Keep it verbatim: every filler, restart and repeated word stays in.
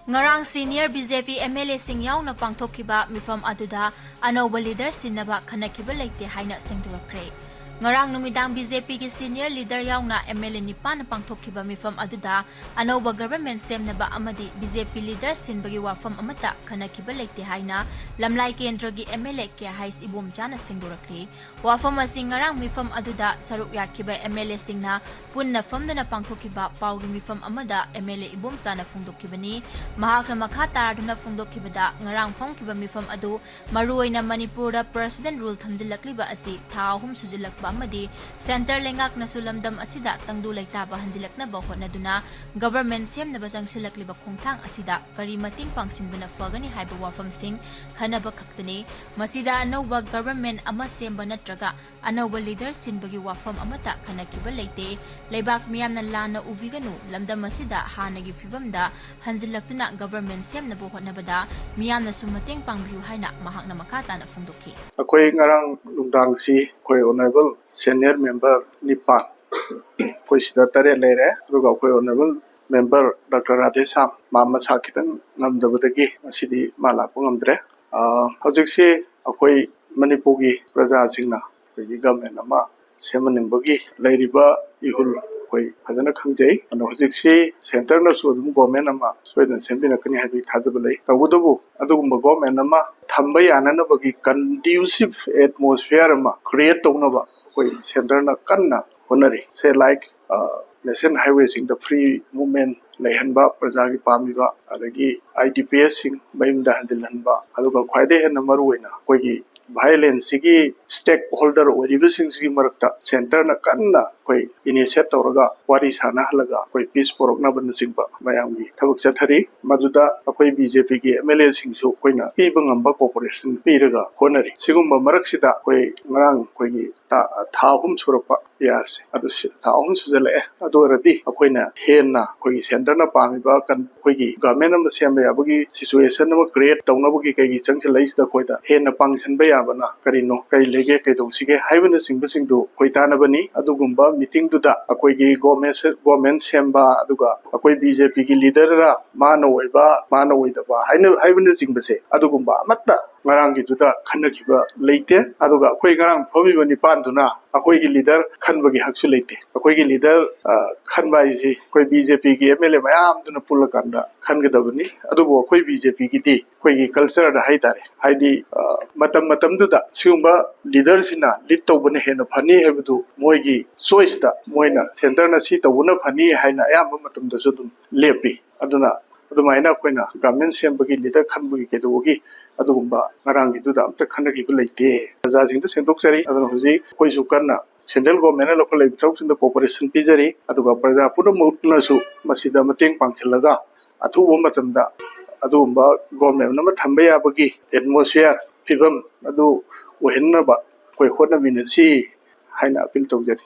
ꯉꯔꯥꯡ senior B J P M L A ꯁꯤꯡ ꯌꯥꯎꯅ ꯄꯥꯡꯊꯣꯛꯈꯤꯕ ꯃꯤꯐꯝ ꯑꯗꯨꯗ ꯑꯅꯧꯕ leader ꯁꯤꯟꯅꯕ ꯈꯟꯅꯈꯤꯕ ꯂꯩꯇꯦ ꯍꯥꯏꯅ ꯁꯦꯡꯗꯣꯔꯛꯈ꯭ꯔꯦ꯫ ꯉꯔꯥꯡ ꯅꯨꯃꯤꯗꯥꯡ B J P ꯒꯤ senior leader ꯌꯥꯎꯅ M L A ꯅꯤꯄꯥꯟꯅ ꯄꯥꯡꯊꯣꯛꯈꯤꯕ ꯃꯤꯐꯝ ꯑꯗꯨꯗ ꯑꯅꯧꯕ government ꯁꯦꯝꯅꯕ ꯑꯃꯗꯤ B J P leader ꯁꯤꯟꯕꯒꯤ ꯋꯥꯐꯝ ꯑꯃꯠꯇ ꯈꯟꯅꯈꯤꯕ ꯂꯩꯇꯦ ꯍꯥꯏꯅ ꯂꯝꯂꯥꯏ ꯀꯦꯟꯗ꯭ꯔꯒꯤ M L A ꯀꯦ ꯍꯩꯁ ꯏꯕꯣꯝꯆꯥꯅ ꯁꯦꯡꯗꯣꯔꯛꯂꯤ꯫ ꯋꯥꯐꯝ ꯑꯁꯤ ꯉꯔꯥꯡ ꯃꯤꯐꯝ ꯑꯗꯨꯗ ꯁꯔꯨꯛ ꯌꯥꯈꯤꯕ M L A ꯁꯤꯡꯅ ꯄꯨꯟꯅ ꯐꯝꯗꯨꯅ ꯄꯥꯡꯊꯣꯛꯈꯤꯕ ꯄꯥꯎꯒꯤ ꯃꯤꯐꯝ ꯑꯃꯗ M L A ꯏꯕꯣꯝꯆꯥꯅ ꯐꯣꯡꯗꯣꯛꯈꯤꯕꯅꯤ꯫ ꯃꯍꯥꯛꯅ ꯃꯈꯥ ꯇꯥꯔꯗꯨꯅ ꯐꯣꯡꯗꯣꯛꯈꯤꯕꯗ, ꯉꯔꯥꯡ ꯐꯝꯈꯤꯕ ꯃꯤꯐꯝ ꯑꯗꯨ ꯃꯔꯨꯑꯣꯏꯅ ꯃꯅꯤꯄꯨꯔꯗ President Rule ꯊꯝꯖꯤꯜꯂꯛꯂꯤꯕ ꯑꯁꯤ ꯊꯥ ꯑꯍꯨꯝ ꯁꯨꯖꯤꯜꯂꯛꯄ ꯑꯃꯗꯤ centre ꯂꯩꯉꯥꯛꯅꯁꯨ ꯂꯝꯗꯝ ꯑꯁꯤꯗ ꯇꯪꯗꯨ ꯂꯩꯇꯥꯕ ꯍꯟꯖꯤꯜꯂꯛꯅꯕ ꯍꯣꯠꯅꯗꯨꯅ government ꯁꯦꯝꯅꯕ ꯆꯪꯁꯤꯜꯂꯛꯂꯤꯕ ꯈꯣꯡꯊꯥꯡ ꯑꯁꯤꯗ ꯀꯔꯤ ꯃꯇꯦꯡ ꯄꯥꯡꯁꯤꯟꯕꯅ ꯐꯒꯅꯤ ꯍꯥꯏꯕ ꯋꯥꯐꯝꯁꯤꯡ ꯈꯟꯅꯕ ꯈꯛꯇꯅꯤ꯫ ꯃꯁꯤꯗ ꯑꯅꯧꯕ government ꯑꯃ ꯁꯦꯝꯕ ꯅꯠꯇ꯭ꯔꯒ ꯑꯅꯧꯕ leader ꯁꯤꯟꯕꯒꯤ ꯋꯥꯐꯝ ꯑꯃꯠꯇ ꯈꯟꯅꯈꯤꯕ ꯂꯩꯇꯦ꯫ ꯂꯩꯕꯥꯛ ꯃꯤꯌꯥꯝꯅ ꯂꯥꯟꯅ ꯎꯕꯤꯒꯅꯨ, ꯂꯝꯗꯝ ꯑꯁꯤꯗ ꯍꯥꯟꯅꯒꯤ ꯐꯤꯕꯝꯗ ꯍꯟꯖꯤꯜꯂꯛꯇꯨꯅ government ꯁꯦꯝꯅꯕ ꯍꯣꯠꯅꯕꯗ ꯃꯤꯌꯥꯝꯅꯁꯨ ꯃꯇꯦꯡ ꯄꯥꯡꯕꯤꯌꯨ ꯍꯥꯏꯅ ꯃꯍꯥꯛꯅ ꯃꯈꯥ ꯇꯥꯅ ꯐꯣꯡꯗꯣꯛꯈꯤ꯫ ꯑꯩꯈꯣꯏ ꯉꯔꯥꯡ ꯅꯨꯡꯗꯥꯡꯁꯤ ꯑꯩꯈꯣꯏ honourable senior member ꯅꯤꯄꯥꯟ, ꯑꯩꯈꯣꯏ ꯁꯤꯗ ꯇꯔꯦꯠ ꯂꯩꯔꯦ, ꯑꯗꯨꯒ ꯑꯩꯈꯣꯏ honourable member Doctor ꯔꯥꯙꯦꯁ꯭ꯌꯥꯝ, ꯃꯥ ꯃꯁꯥ ꯈꯤꯇꯪ ꯉꯝꯗꯕꯗꯒꯤ ꯉꯁꯤꯗꯤ ꯃꯥ ꯂꯥꯛꯄ ꯉꯝꯗ꯭ꯔꯦ꯫ ꯑ, ꯍꯧꯖꯤꯛꯁꯤ ꯑꯩꯈꯣꯏ ꯃꯅꯤꯄꯨꯔꯒꯤ ꯄ꯭ꯔꯖꯥꯁꯤꯡꯅ ꯑꯩꯈꯣꯏꯒꯤ government ꯑꯃ ꯁꯦꯝꯍꯟꯅꯤꯡꯕꯒꯤ ꯂꯩꯔꯤꯕ ꯏꯍꯨꯜ ꯑꯩꯈꯣꯏ ꯐꯖꯅ ꯈꯪꯖꯩ꯫ ꯑꯗꯣ ꯍꯧꯖꯤꯛꯁꯤ centre ꯅꯁꯨ ꯑꯗꯨꯝ government ꯑꯃ ꯁꯣꯏꯗꯅ ꯁꯦꯝꯕꯤꯔꯛꯀꯅꯤ ꯍꯥꯏꯕꯒꯤ ꯊꯥꯖꯕ ꯂꯩ꯫ ꯇꯧꯕꯇꯕꯨ ꯑꯗꯨꯒꯨꯝꯕ government ꯑꯃ ꯊꯝꯕ ꯌꯥꯅꯅꯕꯒꯤ conducive atmosphere ꯑꯃ create ꯇꯧꯅꯕ ꯑꯩꯈꯣꯏ centre ꯅ ꯀꯟꯅ ꯍꯣꯠꯅꯔꯤ꯫ Say like, ꯑ, national highway ꯁꯤꯡꯗ free movement ꯂꯩꯍꯟꯕ, ꯄ꯭ꯔꯖꯥꯒꯤ ꯄꯥꯝꯃꯤꯕ, ꯑꯗꯒꯤ I D P S ꯁꯤꯡ ꯃꯌꯨꯝꯗ ꯍꯟꯖꯤꯜꯍꯟꯕ, ꯑꯗꯨꯒ ꯈ꯭ꯋꯥꯏꯗꯒꯤ ꯍꯦꯟꯅ ꯃꯔꯨꯑꯣꯏꯅ ꯑꯩꯈꯣꯏꯒꯤ violence ꯁꯤꯒꯤ stakeholder ꯑꯣꯏꯔꯤꯕꯁꯤꯡꯁꯤꯒꯤ ꯃꯔꯛꯇ centre ꯅ ꯀꯟꯅ ꯑꯩꯈꯣꯏ initiate ꯇꯧꯔꯒ ꯋꯥꯔꯤ ꯁꯥꯟꯅꯍꯜꯂꯒ ꯑꯩꯈꯣꯏ peace ꯄꯨꯔꯛꯅꯕꯅꯆꯤꯡꯕ ꯃꯌꯥꯝꯒꯤ ꯊꯕꯛ ꯆꯠꯊꯔꯤ꯫ ꯃꯗꯨꯗ ꯑꯩꯈꯣꯏ B J P ꯒꯤ M L A ꯁꯤꯡꯁꯨ ꯑꯩꯈꯣꯏꯅ ꯄꯤꯕ ꯉꯝꯕ cooperation ꯄꯤꯔꯒ ꯍꯣꯠꯅꯔꯤ꯫ ꯁꯤꯒꯨꯝꯕ ꯃꯔꯛꯁꯤꯗ ꯑꯩꯈꯣꯏ ꯉꯔꯥꯡ ꯑꯩꯈꯣꯏꯒꯤ ꯊꯥ, ꯊꯥ ꯑꯍꯨꯝ ꯁꯨꯔꯛꯄ ꯌꯥꯁꯦ꯫ ꯑꯗꯨ ꯁꯤ-, ꯊꯥ ꯑꯍꯨꯝ ꯁꯨꯖꯜꯂꯛꯑꯦ꯫ ꯑꯗꯨ ꯑꯣꯏꯔꯗꯤ ꯑꯩꯈꯣꯏꯅ ꯍꯦꯟꯅ ꯑꯩꯈꯣꯏꯒꯤ centre ꯅ ꯄꯥꯝꯃꯤꯕ ꯀꯟ-, ꯑꯩꯈꯣꯏꯒꯤ government ꯑꯃ ꯁꯦꯝꯕ ꯌꯥꯕꯒꯤ situation ꯑꯃ create ꯇꯧꯅꯕꯒꯤ ꯀꯩꯒꯤ ꯆꯪꯁꯤꯜꯂꯛꯏꯁꯤꯗ ꯑꯩꯈꯣꯏꯗ ꯍꯦꯟꯅ ꯄꯥꯡꯁꯤꯟꯕ ꯌꯥꯕꯅ ꯀꯔꯤꯅꯣ, ꯀꯔꯤ ꯂꯩꯒꯦ, ꯀꯩꯗꯧꯁꯤꯒꯦ ꯍꯥꯏꯕꯅꯆꯤꯡꯕꯁꯤꯡꯗꯨ ꯑꯩꯈꯣꯏ ꯇꯥꯟꯅꯕꯅꯤ꯫ ꯑꯗꯨꯒꯨꯝꯕ ꯃꯤꯇꯤꯡꯗꯨꯗ ꯑꯩꯈꯣꯏꯒꯤ ꯒꯣꯃꯦꯟ ꯒꯣꯃꯦꯟ ꯁꯦꯝꯕ, ꯑꯗꯨꯒ ꯑꯩꯈꯣꯏ ꯕꯤ ꯖꯦ ꯄꯤꯒꯤ ꯂꯤꯗꯔꯔ ꯃꯥꯅ ꯑꯣꯏꯕ, ꯃꯥꯅ ꯑꯣꯏꯗꯕ ꯍꯥꯏꯅ ꯍꯥꯏꯕꯅꯆꯤꯡꯕꯁꯦ, ꯑꯗꯨꯒꯨꯝꯕ ꯑꯃꯠꯇ ꯉꯔꯥꯡꯒꯤꯗꯨꯗ ꯈꯟꯅꯈꯤꯕ ꯂꯩꯇꯦ꯫ ꯑꯗꯨꯒ ꯑꯩꯈꯣꯏ ꯉꯔꯥꯡ ꯐꯝꯃꯤꯕ ꯅꯤꯄꯥꯟꯗꯨꯅ ꯑꯩꯈꯣꯏꯒꯤ ꯂꯤꯗꯔ ꯈꯟꯕꯒꯤ ꯍꯛꯁꯨ ꯂꯩꯇꯦ꯫ ꯑꯩꯈꯣꯏꯒꯤ ꯂꯤꯗꯔ ꯈꯟꯕ ꯍꯥꯏꯁꯤ ꯑꯩꯈꯣꯏ ꯕꯤ ꯖꯦ ꯄꯤꯒꯤ ꯑꯦꯝ ꯑꯦꯜ ꯑꯦ ꯃꯌꯥꯝꯗꯨꯅ ꯄꯨꯜꯂꯀꯥꯟꯗ ꯈꯟꯒꯗꯕꯅꯤ꯫ ꯑꯗꯨꯕꯨ ꯑꯩꯈꯣꯏ ꯕꯤ ꯖꯦ ꯄꯤꯒꯤꯗꯤ ꯑꯩꯈꯣꯏꯒꯤ ꯀꯜꯆꯔꯗ ꯍꯥꯏꯇꯥꯔꯦ, ꯍꯥꯏꯗꯤ ꯃꯇꯝ ꯃꯇꯝꯗꯨꯗ ꯁꯤꯒꯨꯝꯕ ꯂꯤꯗꯔꯁꯤꯅ ꯂꯤꯗ ꯇꯧꯕꯅ ꯍꯦꯟꯅ ꯐꯅꯤ ꯍꯥꯏꯕꯗꯨ ꯃꯣꯏꯒꯤ ꯆꯣꯏꯁꯇ, ꯃꯣꯏꯅ ꯁꯦꯟꯇꯔꯅ ꯁꯤ ꯇꯧꯕꯅ ꯐꯅꯤ ꯍꯥꯏꯅ ꯑꯌꯥꯝꯕ ꯃꯇꯝꯗꯁꯨ ꯑꯗꯨꯝ ꯂꯦꯞꯄꯤ꯫ ꯑꯗꯨꯅ ꯑꯗꯨꯃꯥꯏꯅ ꯑꯩꯈꯣꯏꯅ ꯒꯚꯔꯟꯃꯦꯟ ꯁꯦꯝꯕꯒꯤ, ꯂꯤꯗꯔ ꯈꯟꯕꯒꯤ ꯀꯩꯗꯧꯕꯒꯤ ꯑꯗꯨꯒꯨꯝꯕ ꯉꯔꯥꯡꯒꯤꯗꯨꯗ ꯑꯝꯇ ꯈꯟꯅꯈꯤꯕ ꯂꯩꯇꯦ꯫ ꯄ꯭ꯔꯖꯥꯁꯤꯡꯗ ꯁꯦꯡꯗꯣꯛꯆꯔꯤ꯫ ꯑꯗꯨꯅ ꯍꯧꯖꯤꯛ ꯑꯩꯈꯣꯏꯁꯨ ꯀꯟꯅ ꯁꯦꯟꯇ꯭ꯔꯦꯜ ꯒꯣꯔꯃꯦꯟꯅ ꯂꯧꯈꯠꯂꯛꯏꯕ ꯊꯕꯛꯁꯤꯡꯗ ꯀꯣꯑꯣꯄꯔꯦꯁꯟ ꯄꯤꯖꯔꯤ, ꯑꯗꯨꯒ ꯄ꯭ꯔꯖꯥ ꯄꯨꯝꯅꯃꯛꯅꯁꯨ ꯃꯁꯤꯗ ꯃꯇꯦꯡ ꯄꯥꯡꯁꯤꯜꯂꯒ ꯑꯊꯨꯕ ꯃꯇꯝꯗ ꯑꯗꯨꯒꯨꯝꯕ ꯒꯣꯔꯃꯦꯟ ꯑꯃ ꯊꯝꯕ ꯌꯥꯕꯒꯤ ꯑꯦꯠꯃꯣꯁꯐꯤꯌꯔ, ꯐꯤꯕꯝ ꯑꯗꯨ ꯑꯣꯏꯍꯟꯅꯕ ꯑꯩꯈꯣꯏ ꯍꯣꯠꯅꯃꯤꯟꯅꯁꯤ ꯍꯥꯏꯅ ꯑꯄꯤꯜ ꯇꯧꯖꯔꯤ꯫